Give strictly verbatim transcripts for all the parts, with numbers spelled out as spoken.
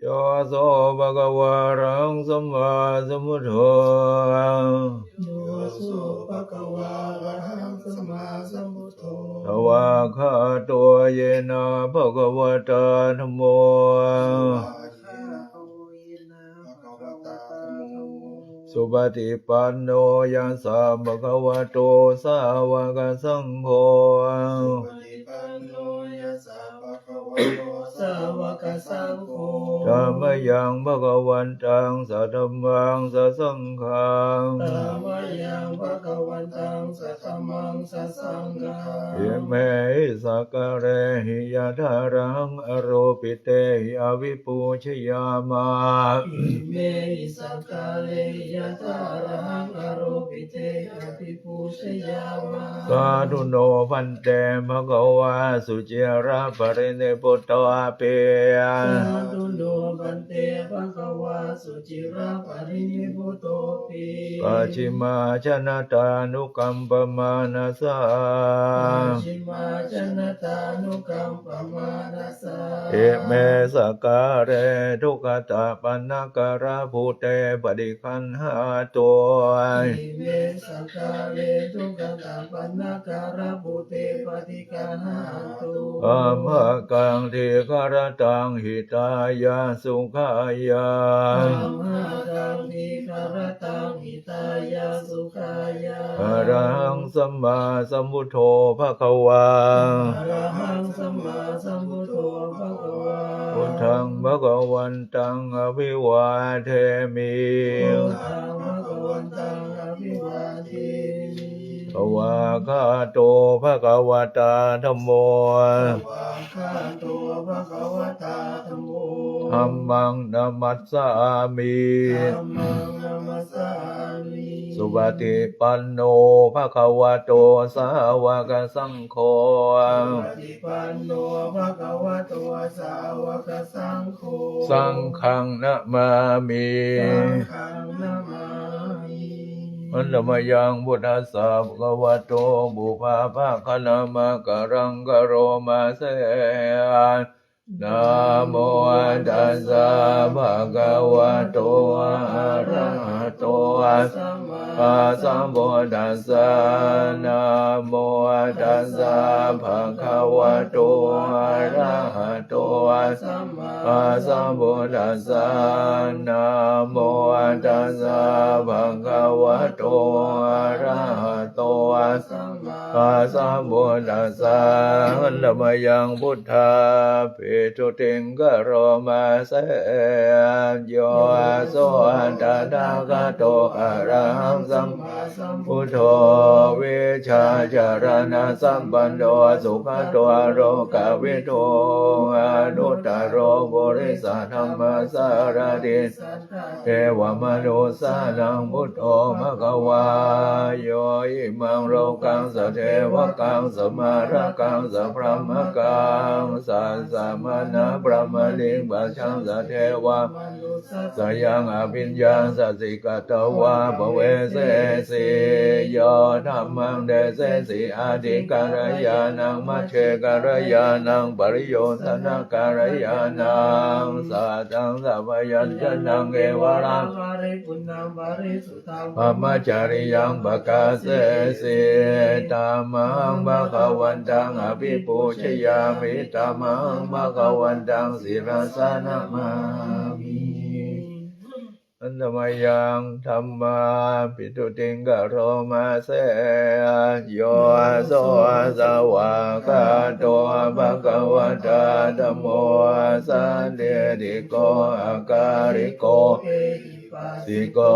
Yo so bhagavā arahaṃ sammāsambuddho. Yo so bhagavā arahaṃ sammāsambuddho. Svākkhāto yena bhagavatā dhammo. Svākkhāto yena bhagavatā dhammo. Supaṭipanno yassa bhagavato sāvakasaṅgho. Supaṭipanno yassa bhagavato sāvakasaṅgho. Tammayaṃ bhagavantaṃ sadhammaṃ sasaṅghaṃ. Tammayaṃ bhagavantaṃ sadhammaṃ sasaṅghaṃ. Imehi sakkārehi yathārahaṃ āropitehi abhipūjayāma. Imehi sakkārehi yathārahaṃ āropitehi abhipūjayāma. Sādhu no bhante bhagavā suciraparinibbutopi. Sādhu no bhante bhagavā suciraparinibbutopi. Pacchimājanatānukampamānasā. Pacchimājanatānukampamānasā. Ime sakkāre duggatapaṇṇākārabhūte paṭiggaṇhātu. Ime sakkāre duggatapaṇṇākārabhūte paṭiggaṇhātu. Amhākaṃ dīgharattaṃ hitāya sukhāya. Amhākaṃ dīgharattaṃ hitāya sukhāya. Arahaṃ sammāsambuddho bhagavā. Arahaṃ sammāsambuddho bhagavā. Buddhaṃ bhagavantaṃ abhivādemi. Buddhaṃ bhagavantaṃ abhivādemi. Svākkhāto bhagavatā dhammo. Svākkhāto bhagavatā dhammo. Dhammaṃ namassāmi. Dhammaṃ namassāmi. Supaṭipanno bhagavato sāvakasaṅgho. Supaṭipanno bhagavato sāvakasaṅgho. Saṅghaṃ namāmi. Saṅghaṃ namāmi. Handa mayaṃ buddhassa bhagavato pubbabhāganamakāraṃ karoma se. Namo tassa bhagavato arahato sammāsambuddhassa. Namo tassa bhagavato arahato sammāsambuddhassa. Namo tassa bhagavato arahato sammāsambuddhassa. Handa mayaṃ buddhābhistutiṃ karoma se. Yo so tathāgato arahaṃ sammāsambuddho vijjācaraṇasampanno sugato lokavidū anuttaro purisadammasārathi satthā devamanussānaṃ buddho bhagavā. Yo imaṃ lokaṃ sadevakaṃ samārakaṃ sabrahmakaṃ sassamaṇabrāhmaṇiṃ pajaṃ sadevamanussānaṃ abhiññāya sacchikatvā bhavessesi. Yo dhammaṃ desesi atthikalyāṇaṃ majjhekalyāṇaṃ pariyosānakalyāṇaṃ sātthaṃ sabyañjanaṃ kevalaṃ paripūrṇaṃ parisuddhaṃ brahmacariyaṃ padassesi. Tamahaṃ bhagavantaṃ abhipūjayāmi. Tamahaṃ bhagavantaṃ sirasā namāmi. Handa mayaṃ dhammābhistutiṃ karoma se. Yo so svākkhāto bhagavatā dhammo sandiṭṭhiko akāliko ehipassiko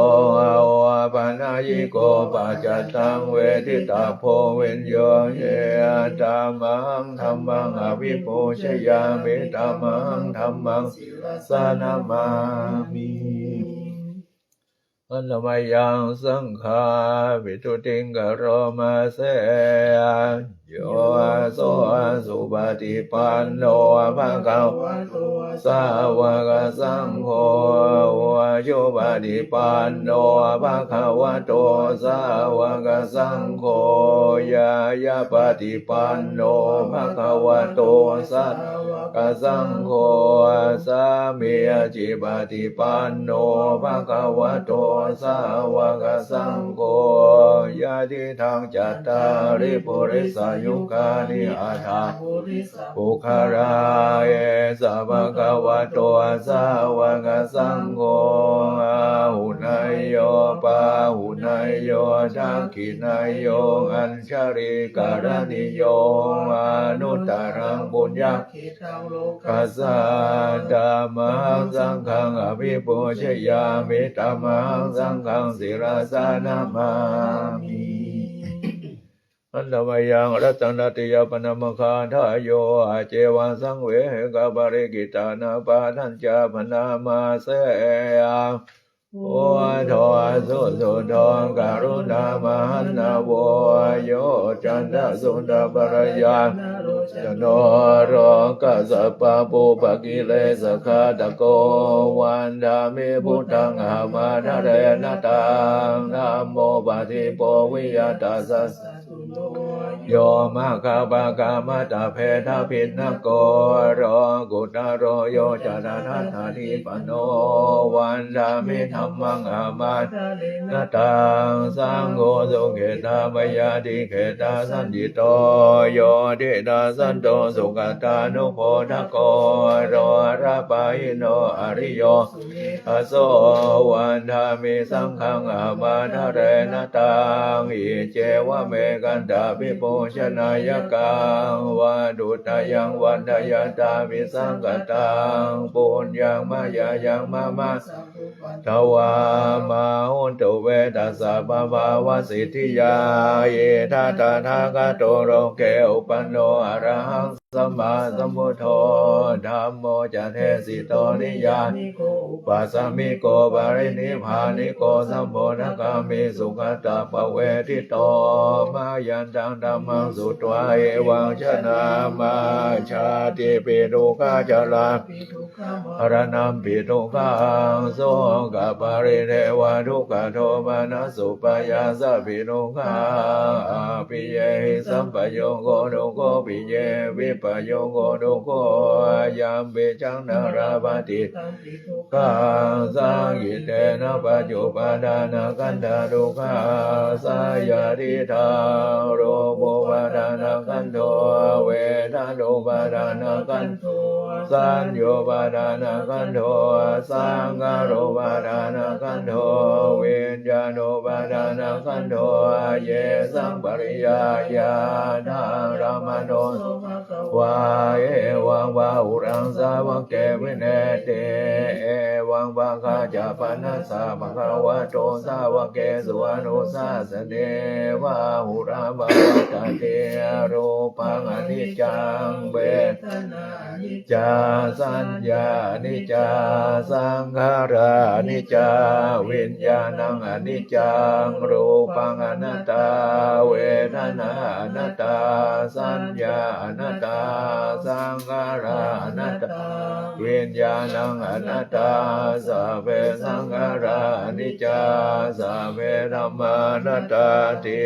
opanayiko paccattaṃ veditabbo viññūhī. Tamahaṃ dhammaṃ abhipūjayāmi. Tamahaṃ dhammaṃ sirasā namāmi. Handa mayaṃ saṅghābhistutiṃ karoma se. yo, so, supaṭipanno bhagavato sāvakasaṅgho, ujupaṭipanno bhagavato sāvakasaṅgho, ñāyapaṭipanno bhagavato sāvakasaṅgho, sāmīcipaṭipanno bhagavato sāvakasaṅgho, yadidaṃ cattāri purisayugāni aṭṭha purisapuggalā, esa bhagavato sāvakasaṅgho, āhuneyyo pāhuneyyo dakkhiṇeyyo añjalikaraṇīyo, anuttaraṃ puññakkhettaṃ lokassāti. Tammahaṃ saṅghaṃ abhipūjayāmi, tammahaṃ saṅghaṃ sirasā namāmi. Handa mayaṃ ratanattayappaṇamaggathāyo, accevaṃ saṃvehikaparikkhitānapāṭhañca bhaṇāma se. Buddho susuddho karuṇāmahaṇṇavo, yoccantasuddhapallayaṃ nalocano, lokasāpapupakilesaghātako, vandāmi buddhaṃ ahaṃ ādarena taṃ, dhammo paṭibo viya tassa yo, maggapākamattabhedabhinnako, lokuttaro yo, caranatadipano, vandāmi dhammaṃ ahaṃ ādarena taṃ, saṅgho sukhettāmayā dīghetasañcito, yo diṭṭhasanto sugatānubodhako, dorapahīno ariyo aso, vandāmi saṅghaṃ ahaṃ ādarena taṃ, iccevamekantapibūjanāyakaṃ, vatthuttayaṃ vandayatāpi saṅghataṃ, puññaṃ mayā yaṃ mama sabbupaddavā, mā hontu ve tassa pabhāvasiddhiyā, idha tathāgato loke uppanno arahaṃ sammāsambuddho, dhammo ca desito niyyāniko upasamiko parinibbāniko sambodhagāmi sugatāpavejjito, mayantaṃ dhammaṃ sutvā evaṃ janāma, jātipi dukkhā jarāpi dukkhā maraṇampi dukkhaṃ, sokaparidevadukkhadomanassupāyāsāpi dukkhā, appiyehi sampayogo dukkho, piyehi vippayogo dukkho, yampicchaṃ na labhati taṃpi dukkhaṃ, saṅkhittena pañcupādānakkhandhā dukkhā, saṅyādidha. Rūpupādānakkhandho, vedanupādānakkhandho, saññupādānakkhandho, saṅkhārupādānakkhandho, viññāṇupādānakkhandho, yesaṃ pariyāyādaṃ. Bhagavato so bhagavā evaṃ bahulaṃ sāvake bhiññati, evaṃ bhagā ca pana sa bhagavato sāvakesu anusāsati, bahulā bhagavatati. Rūpaṃ aniccaṃ, vedanā aniccā, saññā aniccā, saṅkhārā aniccā, viññāṇaṃ aniccaṃ, rūpaṃ anattā, vedanā anattā, saññā anattā, saṅkhārā anattā, viññāṇaṃ anattā, sabbe saṅkhārā aniccā, sabbe dhammā anattāti.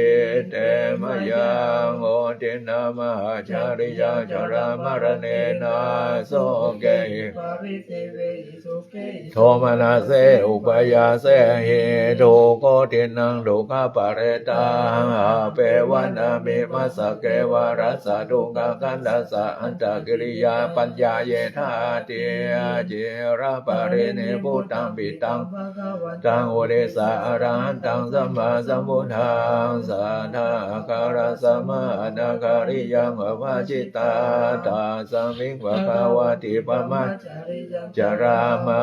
Te mayaṃ otiṇṇaṃ mahācāriyā, jarāmaraṇena sokehi paridevehi, dukkhehi domanassehi upāyāsehi, dukkhotiṇṇaṃ dukkhaparittaṃ. Appeva nāme massake vārassa dukkhakkhandhassa antakiriyā paññāyetha ṭhitiyā. Ciraparinibbutampi taṃ bhagavantaṃ uddissa arahantaṃ sammāsambuddhaṃ, saddhakkharassamānākāriyaṃ abhajitā. Tasmiṃ bhagavati brahma cariyaṃ carāma,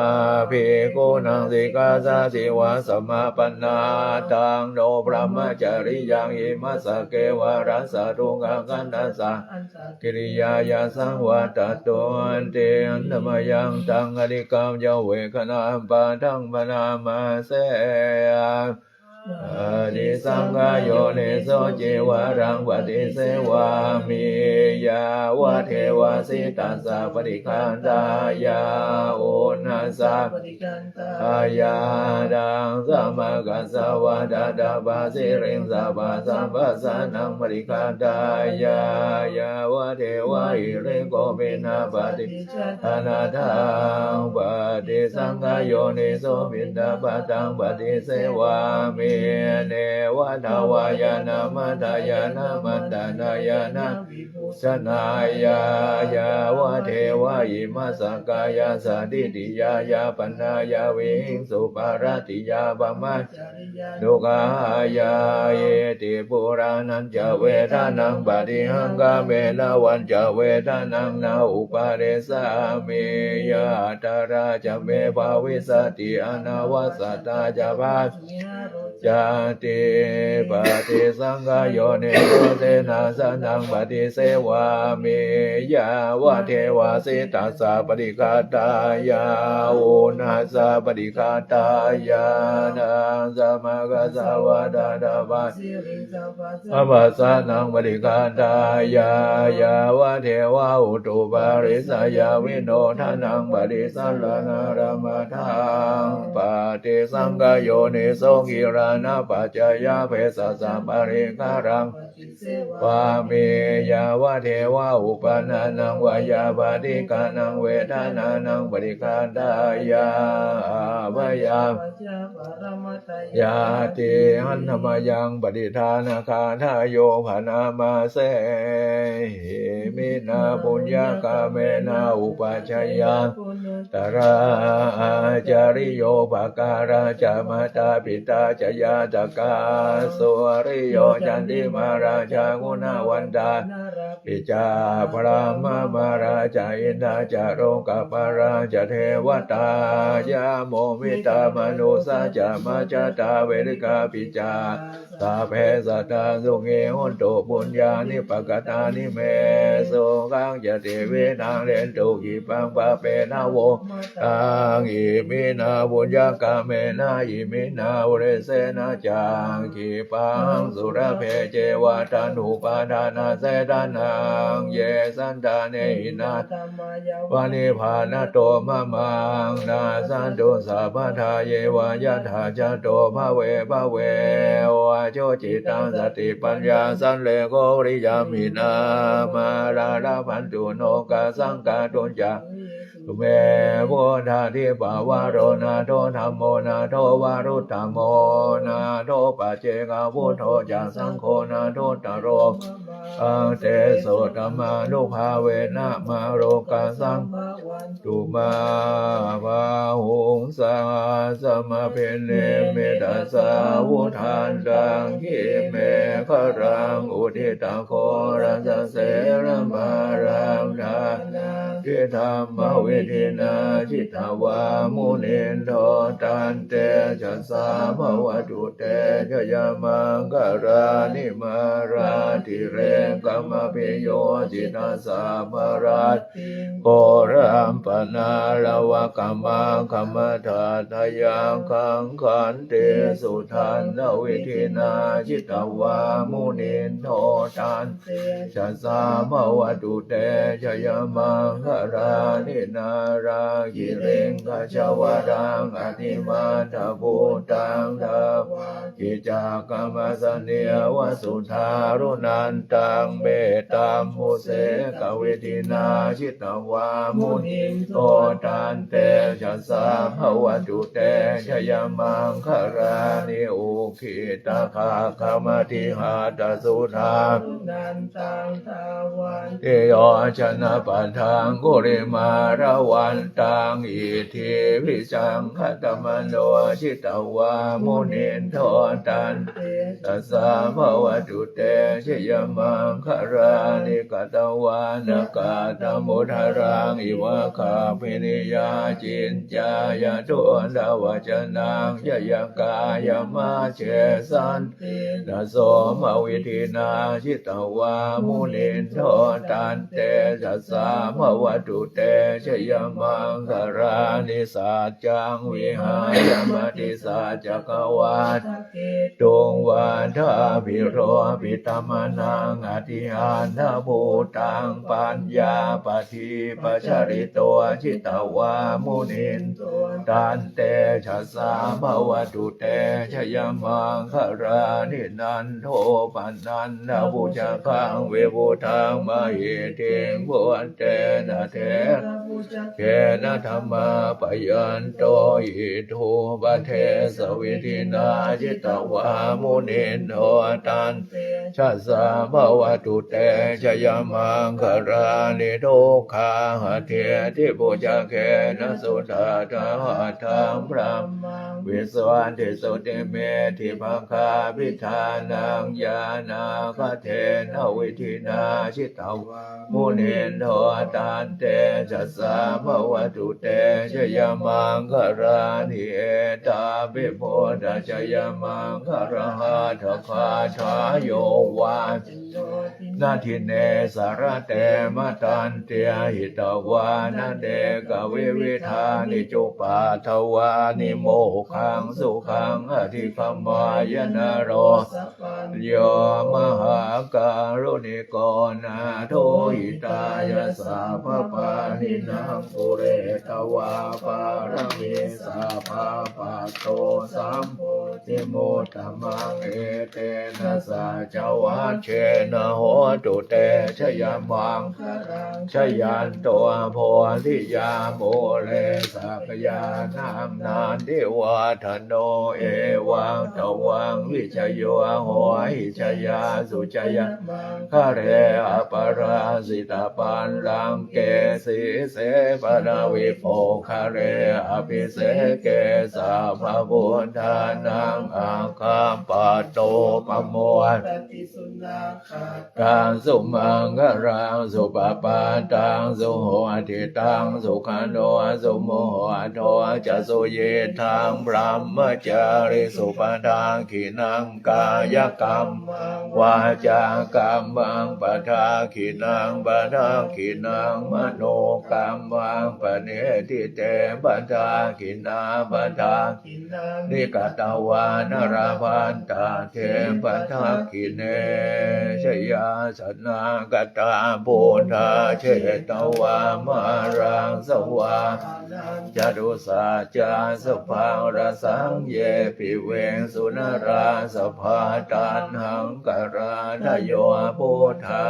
bhikkhūnaṃ sikkhāsādeva samāpannā. Taṃ no brahmacariyaṃ imassa kevalassā dukkhakkhandhassa antakiriyāya saṃvattatūti. Handa mayaṃ taṃ anikkāya vedanāya padaṃ bhaṇāma se. paṭisaṅkhā yoniso cīvaraṃ paṭisevāmi, yāvadeva sītassa paṭighātāya uṇhassa paṭighātāya, ḍaṃsamakasavātātapasiriṃsapasamphassānaṃ paṭighātāya, yāvadeva hirikopinapaṭi anatthaṃ paṭisaṅkhā yoniso piṇḍapātaṃ paṭisevāmi, neva davāya na madāya na maṇḍanāya na vibhūsanāya, yāvadeva imassa kāyassa ṭhitiyā yāpanāya vihiṃsuparatiyā brahma dukkhaṃ. Iti purāṇañca vedanaṃ paṭihaṅkhāmi, navañca vedanaṃ na uppādessāmi, yātrā ca me bhavissati anavajjatā ca bāhirajjhāti, paṭisaṅkhā yoniso senāsanaṃ paṭisevāmi, yāvadeva sītassa paṭighātāya uṇhassa paṭighātāya, ḍaṃsamakasavātātapasiriṃsapasamphassānaṃ paṭighātāya, yāvadeva utuparissayavinodanaṃ paṭisallānārāmatthaṃ paṭisaṅkhā yoniso gilānapaccayabhesajjaparikkhāraṃ paṭisevāmi, yāvadeva uppannānaṃ veyyābādhikānaṃ vedanānaṃ paṭighātāya, abyāpajjhaparamatāyāti. Handa mayaṃ paṭidānagāthāyo bhaṇāma se. Iminā puññakammena upajjhāyā guṇuttarā, ācariyūpakārā ca mātā pitā ca ñātakā, suriyo candimā rājā guṇavantā narāpi ca, brahmamārā ca indā ca lokapālā ca devatā, yamo mittā manussā ca majjhattā verikāpi ca, sabbe sattā sukhī hontu puññāni pakatāni me, sukhañca tividhaṃ dentu khippaṃ pāpetha vo mataṃ. Iminā puññakammena iminā uddisena ca, khippāhaṃ sulabhe ceva taṇhupādānachedanaṃ, ye santāne hīnā yāva nibbānato mamaṃ, nassantu sabbadā yeva yattha jāto bhave bhave, vācācittaṃ satipaññā sallekho viriyamhinā, mārā labhantu nokāsaṃ kātuñca me, buddhādhipavaro nātho dhammo nātho varuttamo, nātho paccekabuddho ca saṅgho nāthottaro mamaṃ, tesottamānubhāvena mārokāsaṃ bhavantu mā. Bāhuṃ sahassamabhinimmitasāvudhantaṃ, girimekhalaṃ uditaghorasasenamāraṃ, dānādidhammavidhinā jitavā munindo, tantejasā bhavatu te jayamaṅgalāni. Mārātirekamabhiyujjhitasabbarattiṃ, ghorampanāḷavakamakkhamathaddhayakkhaṃ, khantīsudantavidhinā jitavā munindo, tantejasā bhavatu te jayamaṅgalāni. Nāḷāgiriṃ gajavaraṃ atimattabhūtaṃ, dāvaggicakkamasanīva sudāruṇantaṃ, mettambusekavidhinā jitavā munindo, tantejasā bhavatu te jayamaṅgalāni. Ukkhittakhaggamatihatthasudāruṇantaṃ, dhāvantiyojanapathaṅgulimālavantaṃ, iddhībhisaṅkhatamano jitavā munindo, tante Tassa bhavatu te jayamaṅgalāni. Katvāna kaṭṭhamudaraṃ iva gabbhinīyā ciñcāya duṭṭhavacanaṃ janakāyamajjhe santena somavidhinā jitavā munindo tantejasā bhavatu te jayamaṅgalāni. Saccaṃ vihāya matisaccakavādaketuṃ vādābhiropitamanaṃ atiandhabhūtaṃ paññāpadīpajalito jitavā munindo tantejasā bhavatu te jayamaṅgalāni. Nandopanandabhujagaṃ vibudhaṃ mahiddhiṃ puttena therabhujagena damāpayanto iddhūpadesavidhinā jitavā munindo tantejasā bhavatu te jayamaṅgalāni. Duggāhadiṭṭhibhujagena sudaṭṭhahatthaṃ brahmaṃ visuddhijutimiddhibakābhidhānaṃ ñāṇāgadena vidhinā jitavā munindo tantejasā bhavatu te jayamaṅgalāni. Etāpi buddhajayamaṅgalaaṭṭhagāthā yo vācano dinadine sarate matandī hitvānanekavividhāni cupaddavāni mokkhaṃ sukhaṃ adhigameyya naro sapañño. Mahākāruṇiko nātho hitāya sabbapāṇinaṃ pūretvā pāramī sabbā patto sambodhimuttamaṃ. Etena saccavajjena hotu te jayamaṅgalaṃ. Jayanto bodhiyā mūle sakyānaṃ nandivaḍḍhano evaṃ tvaṃ vijayo hohi jayassu jayamaṅgale aparājitapallaṅke sīse paṭhavipokkhare abhiseke sabbabuddhānaṃ aggappatto pamodati. Sunakkhat taṃ sumaṅgalaṃ supabhātaṃ suhuṭṭhitaṃ sukhaṇo sumuhutto ca suyiṭṭhaṃ brahmacārisu padakkhiṇaṃ kāyakammaṃ vācākammaṃ padakkhiṇaṃ padakkhiṇaṃ manokammaṃ paṇidhī te padakkhiṇā padakkhiṇāni katvāna labhantatthe padakkhiṇe. Jayāsanāgatā buddhā jetvā māraṃ savāhanaṃ catusaccāsabhaṃ rasaṃ ye piviṃsu narāsabhā. Taṇhaṅkarādayo buddhā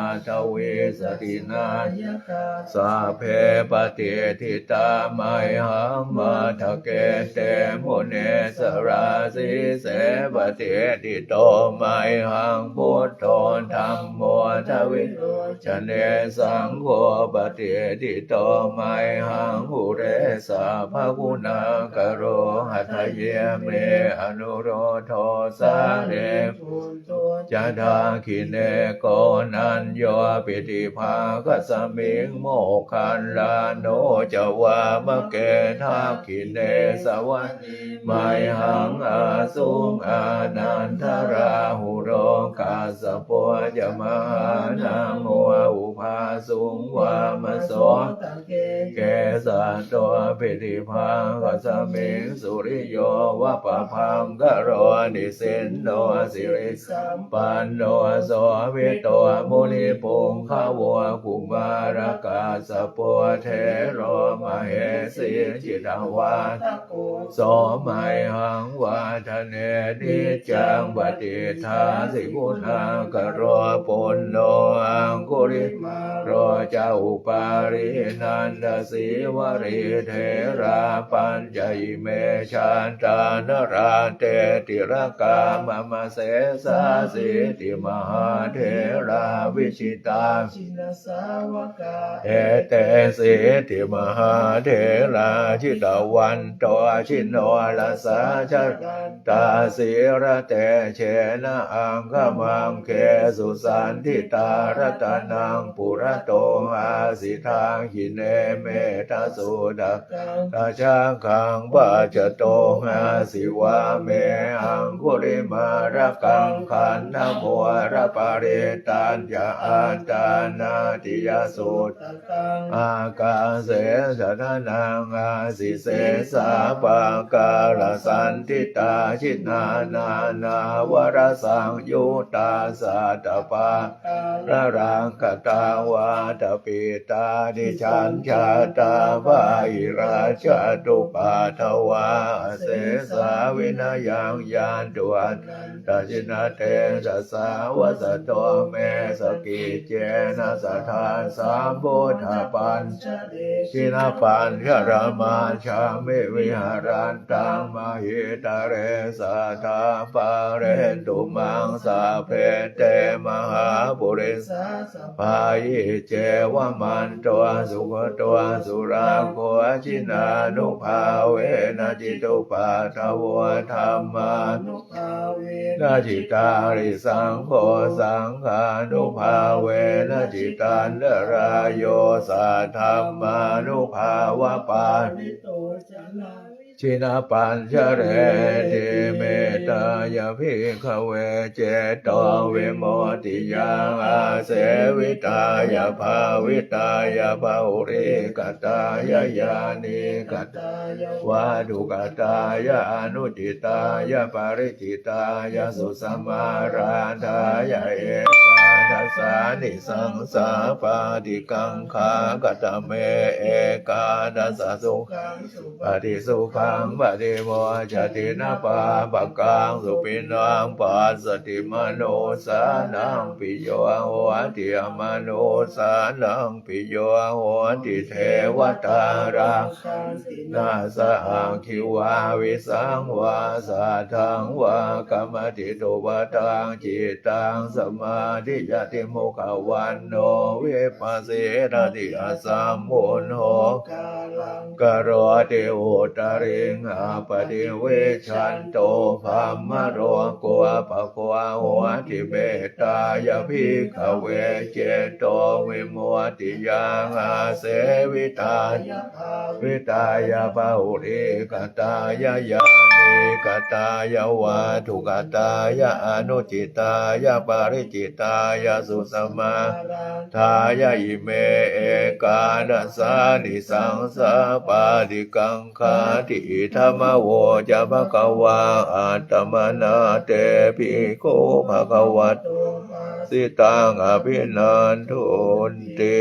aṭṭhavīsati nāyakā sabbe patiṭṭhitā mayhaṃ matthake te munissarā. Sīse patiṭṭhito mayhaṃ buddho dhammo dvilocane saṅgho patiṭṭhito mayhaṃ ure sabbaguṇākaro. Hadaye me anuruddho sārīputto ca dakkhiṇe koṇḍañño piṭṭhibhāgasmiṃ moggallāno ca vāmake. Dakkhiṇe savane mayhaṃ āsuṃ ānandarāhulo kassapo ca mahānāmo ubhāsuṃ vāmasotake. Kesato piṭṭhibhāgasmiṃ suriyo va pabhaṅkaro nisinno sirisampanno sobhito munipuṅgavo. Kumārakassapo thero mahesī cittavādako so mayhaṃ vadane niccaṃ patiṭṭhāsi guṇākaro. Puṇṇo aṅgulimālo ca upālī nandasīvalī therā pañca ime jātā nalāṭe tilakā mama. Sesāsīti mahātherā Vijitā jinasāvakā etesīti mahātherā jitavanto jinorasā jalantā sīlatejena aṅgamaṅgesu saṇṭhitā. Ratanaṃ purato āsi dakkhiṇe mettasuttakaṃ dhajaggaṃ pacchato āsi vāme aṅgulimālakaṃ khandhamoraparittañca āṭānāṭiyasuttakaṃ ākāse chadanaṃ āsi sesā pākārasaṇṭhitā. Jinā nānāvarasaṃyuttā sattappākāralaṅkatā vātapittādisañjātā bāhirajjhattupaddavā asesā vinayaṃ yantu anantajinatejasā. Vasato me sakiccena sadā sambuddhapañjare jinapañjaramajjhamhi viharantaṃ mahītale sadā pālentu maṃ sabbe te mahāpurisāsabhā. Iccevamanto sugutto surakkho jinānubhāvena jitupaddavo dhammānubhāvena jitārisaṅgho saṅghānubhāvena jitantarāyo saddhammānubhāvapālito jinapañjareti. Mettāya bhikkhave cetovimuttiyā āsevitāya bhāvitāya bahulīkatāya yānīkatāya vatthukatāya anucitāya parici tāya susamārādhāya ekādasānisaṃsā pāṭikaṅkhā. Katame ekādasa sukhaṃ supati, sukhaṃ paṭimoccati, na pāpakaṃ supinaṃ passati, manussānaṃ piyo hoti, amanussānaṃ piyo hoti, devatā rakkhanti, nāssa aggi vā visaṃ vā satthaṃ vā kamati, tuvaṭaṃ cittaṃ samādhiyati, mukhavaṇṇo vippasīdati, asammuḷho kālaṃ karoti, uttariṃ appaṭivijjhanto brahmalokūpago hoti. Mettāya bhikkhave cetovimuttiyā āsevitāya bhāvitāya bahulīkatāya yānīkatāya vatthukatāya anucitāya parici tāya susamārādhāya ime ekādasānisaṃsā pāṭikaṅkhāti. Idamavoca bhagavā. Attamanā te bhikkhū bhagavato bhāsitaṃ abhinandunti.